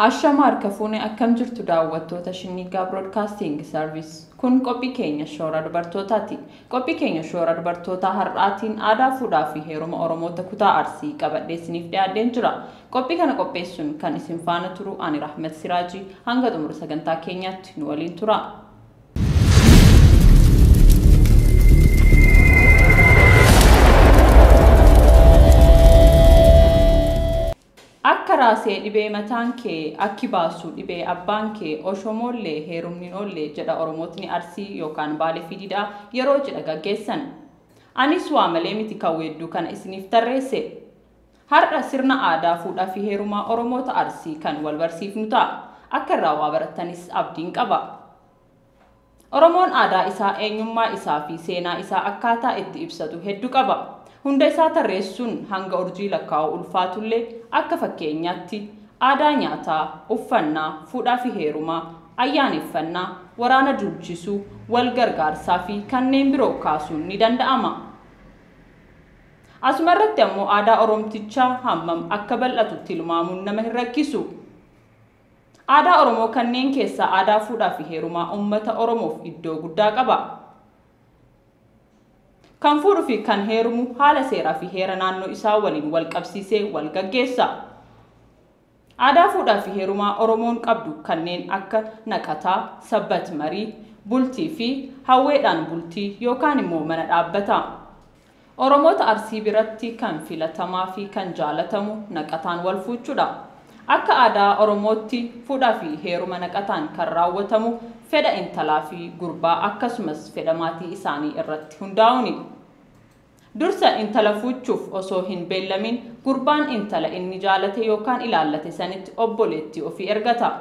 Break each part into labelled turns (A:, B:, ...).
A: Ashama harka fuune akkam jirtu daawwattoota Shinnigaa Broadcasting Service. Kun qophii keenya shoora dubartootaati. Qophii keenya shoora dubartootaa har'aatiin aadaa fuudhaa fi heeruma Oromoota kutaa Arsii qabadhee isiniif dhiyaadheen jira. Qophii kana qopheessuun kan isin faana turu ani Rahmat Siraajii hanga xumura sagantaa keenyaatti nu waliin tura. Akka raasee dhibee mataan kee, akki baasuu dhibee abbaan kee, oshomoollee heerumni oollee jedha Oromootni Arsii yookaan Baalee fi Didhaa yeroo cidha gaggeessan. Anis waa malee miti kan weedduu kana isiniif tarreesse. Har'a sirna aadaa fuudhaa fi heerumaa Oromoota Arsii kan wal barsiifnu ta'a. Akka irraa waa barattanis abdiin qaba. Oromoon aadaa isaa, eenyummaa isaa fi seenaa isaa akkaataa itti ibsatu hedduu qaba. Hunda isaa tarreessuun hanga urjii lakkaa'u ulfaatullee akka fakkeenyaatti aadaa nyaataa, uffannaa, fuudhaa fi heerumaa, ayyaaneffannaa, waraana duulchisuu, wal gargaarsaa fi kanneen biroo kaasuun ni danda'ama. Asuma irratti ammoo aadaa Oromtichaa hammam akka bal'atu tilmaamuun nama hin rakkisu. Aadaa Oromoo kanneen keessaa aadaa fuudhaa fi heerumaa uummata Oromoof iddoo guddaa qaba. Kan fuudhuu fi kan heerumu haala seeraa fi heera naannoo isaa waliin wal qabsiisee wal gaggeessa. Aadaa fuudhaa fi heerumaa Oromoon qabdu kanneen akka naqataa, sabbat marii, bultii fi hawweedhaan bultii yookaan immoo mana dhaabbata. Oromoota Arsii biratti kan filatamaa fi kan jaalatamu naqataan wal fuuchuudha. Akka aadaa Oromootti fuudhaa fi heeruma naqataan kan raawwatamu fedha intalaa fi gurbaa akkasumas fedha maatii isaanii irratti hundaa'uuni. Dursa intala fuuchuuf osoo hin beellamin gurbaan intala inni jaalate yookaan ilaallate sanitti obboleettii ofii ergata.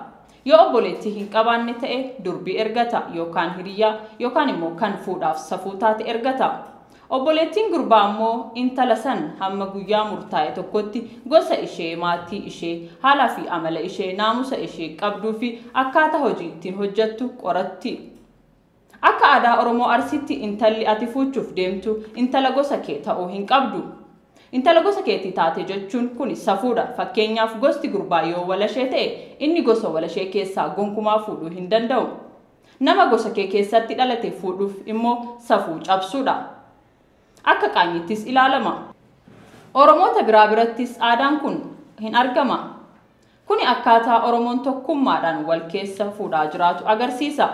A: Yoo obboleettii hin qabaanne ta'e durbii ergata yookaan hiriyyaa yookaan immoo kan fuudhaaf safuu taate ergata. Obboleettiin gurbaa ammoo intala san hamma guyyaa murtaa'e tokkotti gosa ishee, maatii ishee, haalaa fi amala ishee, naamusa ishee qabduu fi akkaataa hojii ittiin hojjettu qoratti. Akka aadaa Oromoo Arsiitti intalli ati fuuchuuf deemtu intala gosa kee ta'uu hin qabdu. Intala gosa keetii taate jechuun kun safuudha. Fakkeenyaaf gosti gurbaa yoo walashee ta'e inni gosa walashee keessaa gonkumaa fuudhuu hin danda'u. Nama gosa kee keessatti dhalate fuudhuuf immoo safuu cabsuudha. Akka qaanyittis ilaalama. Oromoota biraa birattis aadaan kun hin argama. Kuni akkaataa Oromoon tokkummaadhaan wal keessa fuudhaa jiraatu agarsiisa.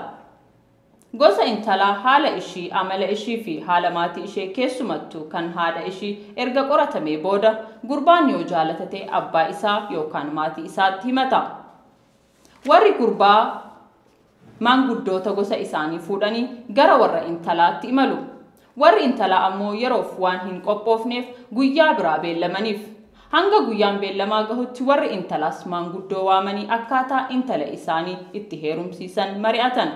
A: Gosa intalaa haala ishii, amala ishii fi haala maatii ishee keessumattuu kan haadha ishii erga qoratamee booda gurbaan yoo jaalatate abbaa isaa yookaan maatii isaatti himata. Warri gurbaa maanguddoota gosa isaanii fuudhanii gara warra intalaatti imalu. Warri intalaa ammoo yeroof waan hin qophoofneef guyyaa biraa beellamaniif. Hanga guyyaan beellamaa gahutti warri intalaas maanguddoo waamanii akkaataa intala isaanii itti heerumsiisan mari'atan.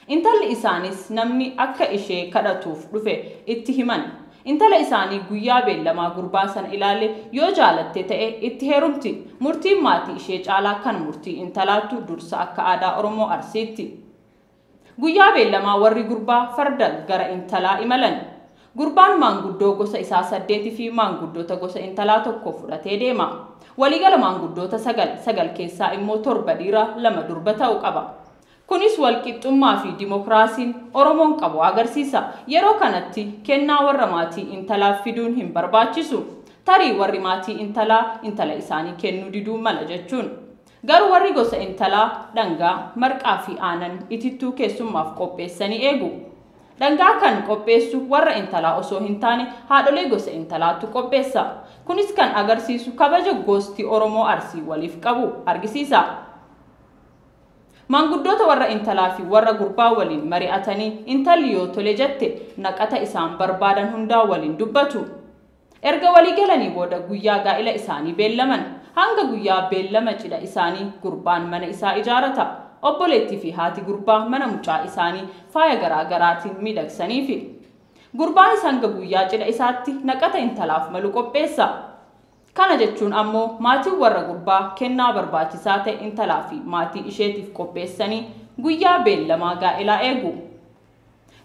A: Intalli isaanis namni akka ishee kadhatuuf dhufe itti himan. Intala isaanii guyyaa beellamaa gurbaa sana ilaale yoo jaalatte ta'e itti heerumti. Murtiin maatii ishee caalaa kan murtii intalaattu dursa akka aadaa Oromoo Arsiitti. Guyyaa beellamaa warri gurbaa farda gara intalaa imalan. Gurbaan maanguddoo gosa isaa 8 fi maanguddoota gosa intalaa 1 fudhatee deema. Waliigala maanguddoota 9 keessaa immoo 7 dhiira 2 durba ta'uu qaba. Kunis walqixxummaa fi dimookiraasiin Oromoon qabu agarsiisa. Yeroo kanatti kennaa warra maatii intalaaf fiduun hin barbaachisu. Tarii warri maatii intalaa intala isaanii kennuu diduu mala jechuun. Garuu warri gosa intalaa dhangaa, marqaa fi aannan itittuu keessummaaf qopheessanii eegu. Dhangaa kan qopheessu warra intalaa osoo hin taane haadholee gosa intalaatu qopheessa. Kunis kan agarsiisu kabaja gosti Oromoo Arsii waliif qabu argisiisa. Maanguddoota warra intalaa fi warra gurbaa waliin mari'atanii intalli yoo tole jette naqata isaan barbaadan hundaa waliin dubbatu. Erga walii galanii booda guyyaa gaa'ila isaanii beellaman. Hanga guyyaa beellama cidha isaanii gurbaan mana isaa ijaarata. Obboleettii fi haati gurbaa mana mucaa isaanii faaya garaa garaatiin miidhagsaniifi. Gurbaanis hanga guyyaa cidha isaatti naqata intalaaf malu qopheessa. Kana jechuun ammoo maatiin warra gurbaa kennaa barbaachisaa ta'e intalaa fi maatii isheetiif qopheessanii guyyaa beellamaa gaa'ilaa eegu.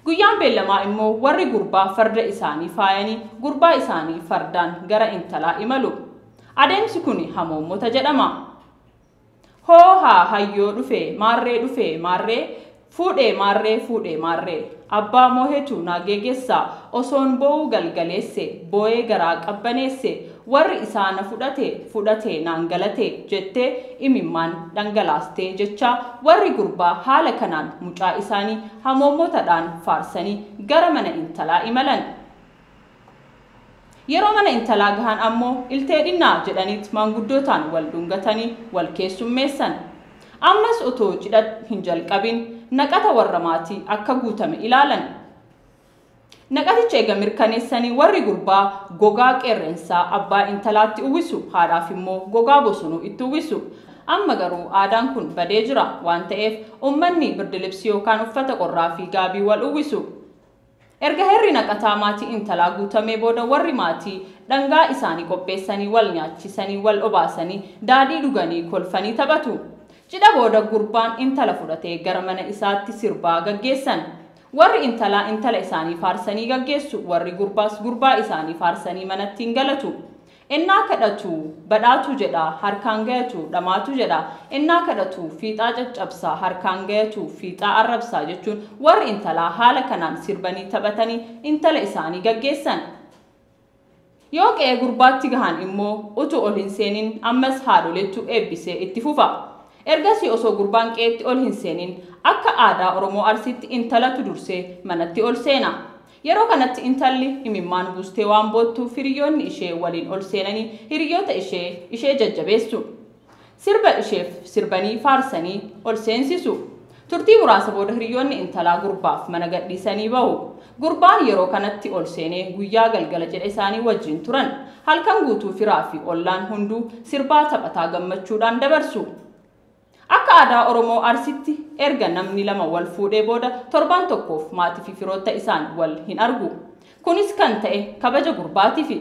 A: Guyyaan beellamaa immoo warri gurbaa farda isaanii faayanii gurbaa isaanii fardaan gara intalaa imalu. Adeemsi kun hamoommota jedhama. Hoo haa hayyoo dhufe maarree dhufe maarree fuudhee maarree fuudhee maarree abbaa moohetu naa geeggeessaa osoon boo'uu galgaleesse boo'ee garaa qabbaneesse warri isaa na fudhate fudhate naan galate jettee imimmaan dhangalaastee jecha warri gurbaa haala kanaan mucaa isaanii hamoomotadhaan faarsanii gara mana intalaa imalan. Yeroo mana intalaa gahan ammoo iltee dhinnaa jedhaniit maanguddootaan wal dhungatanii wal keessummeessan. Ammas otoo cidha hin jalqabin naqata warra maatii akka guutame ilaalan. Naqaticha eega mirkaneessanii warri gurbaa gogaa qeerrensaa abbaa intalaatti uwwisu, haadhaaf immoo gogaa bosonuu itti uwwisu. Amma garuu aadaan kun badee jira waan ta'eef uummanni birdilibsii yookaan uffata qorraa fi gaabii wal uwwisu. Erga herri naqataa maatii intalaa guutamee booda warri maatii dhangaa isaanii qopheessanii wal nyaachisanii wal obaasanii daadhii dhuganii kolfanii taphatu. Cidha booda gurbaan intala fudhatee gara mana isaatti sirbaa gaggeessan. Warri intalaa intala isaanii faarsanii gaggeessu, warri gurbaas gurbaa isaanii faarsanii manatti hin galatu. Ennaa kadhatu badhaatu jedha harkaan gayatu dhamaatu jedha. Ennaa kadhatu fiixaa caccabsaa harkaan gayatu fiixaa arrabsaa jechuun warri intalaa haala kanaan sirbanii taphatanii intala isaanii gaggeessan. Yoo qe'ee gurbaatti gahan immoo utuu ol hin seenin ammas haadholeettu eebbisee itti fufa. Ergasii osoo gurbaan qe'eetti ol hin seenin akka aadaa Oromoo Arsiitti intalatu dursee manatti ol seena. Yeroo kanatti intalli imimmaan buustee waan boottuuf hiriyoonni ishee waliin ol seenanii hiriyoota ishee jajjabeessu. Sirba isheef sirbanii faarsanii ol seensisu. Turtii muraasa booda hiriyoonni intalaa gurbaaf mana gadhiisanii bahu. Gurbaan yeroo kanatti ol seenee guyyaa galgala cidha isaanii wajjin turan. Halkan guutuu firaa fi ollaan hunduu sirbaa taphataa gammachuudhaan dabarsu. Akka aadaa Oromoo Arsiitti erga namni lama wal fuudhee booda torbaan tokkoof maatii fi firoota isaan wal hin argu. Kunis kan ta'e kabaja gurbaatiifi.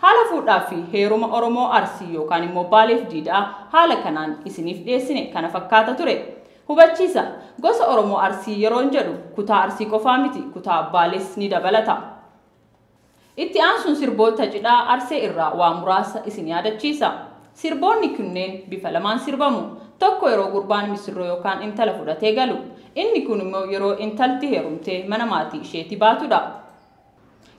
A: Haala fuudhaa fi heeruma Oromoo Arsii yookaan immoo Baaleef Diidaa haala kanaan isiniif dhiyeessine kana fakkaata ture. Hubachiisa, gosa Oromoo Arsii yeroon jedhu kutaa Arsii qofaa miti, kutaa Baalees ni dabalata. Itti aansuun sirboota cidhaa Arsee irraa waa muraasa isin yaadachiisa. Sirboonni kunneen bifa lamaan sirbamu. Tokko yeroo gurbaan misirroo yookaan intala fudhatee galu. Inni kun immoo yeroo intalti heerumtee mana maatii isheetti baatudha.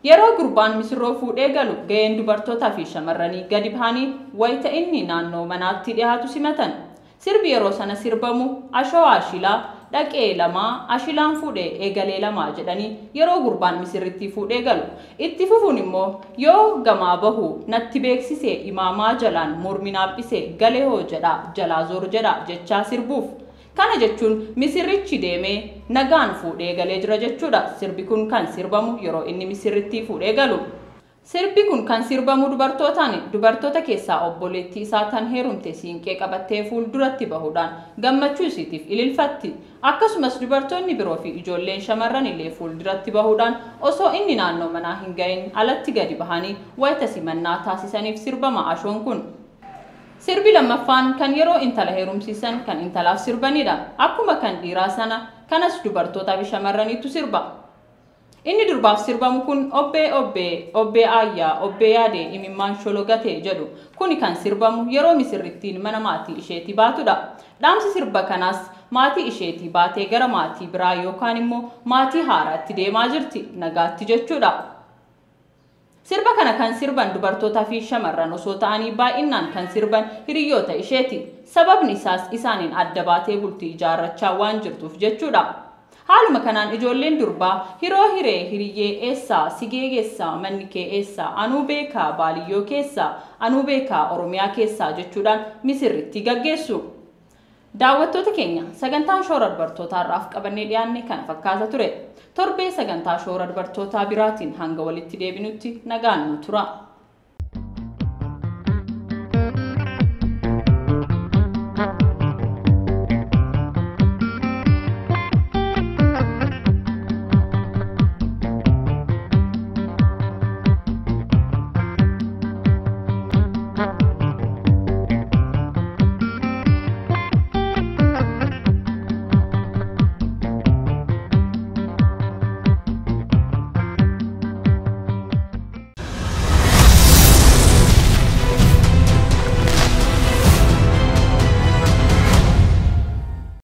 A: Yeroo gurbaan misirroo fuudhee galu ga'een dubartootaa fi shamarranii gadi bahanii wayita inni naannoo manaatti dhiyaatu simatan. Sirbi yeroo sana sirbamu ashoo ashilaa dhaqee lamaa ashilaan fuudhee eegalee lamaa jedhanii yeroo gurbaan misirrittii fuudhee galu. Itti fufuun immoo yoo gamaa bahu natti beeksisee imaamaa jalaan mormi naaphisee galee hoo jedha jalaa zoor jedha jechaa sirbuuf. Kana jechuun misirrichi deemee nagaan fuudhee galee jira jechuudha. Sirbi kun kan sirbamu yeroo inni misirrittii fuudhee galu. Sirbi kun kan sirbamu dubartootaan, dubartoota keessaa obboleettii isaa tan heerumte siinqee qabattee fuulduratti bahuudhaan gammachuu isiitiif ililfatti. Akkasumas dubartoonni biroo fi ijoolleen shamarran illee fuulduratti bahuudhaan osoo inni naannoo manaa hin gahin alatti gadi bahanii wayita simannaa taasisaniif sirbama ashoon kun. Sirbi lammaffaan kan yeroo intala heerumsiisan kan intalaaf sirbanidha. Akkuma kan dhiiraa sana kanas dubartootaa fi shamarraniitu sirba. Inni durbaaf sirbamu kun obbee obbee obbee aayyaa obbee yaadee imimmaan shologate jedhu. Kuni kan sirbamu yeroo misirrittiin mana maatii isheetii baatudha. Dhaamsi sirba kanaas maatii isheetii baatee gara maatii biraa yookaan immoo maatii haaraatti deemaa jirti nagaatti jechuudha. Sirba kana kan sirban dubartootaa fi shamarran osoo ta'anii baay'inaan kan sirban hiriyoota isheeti. Sababni isaas isaaniin adda baatee bultii ijaarrachaa waan jirtuuf jechuudha. Haaluma kanaan ijoolleen durbaa hiroo hiree hiriyyee eessaa sigee geessaa manni kee eessaa anuu beekaa baaliyyoo keessaa anuu beekaa Oromiyaa keessaa jechuudhaan misirritti gaggeessu. Daawwattoota keenya sagantaan shoora dubartootaa irraaf qabannee dhiyaanne kana fakkaata ture. Torbee sagantaa shoora dubartootaa biraatiin hanga walitti deebinutti nagaan nu tura.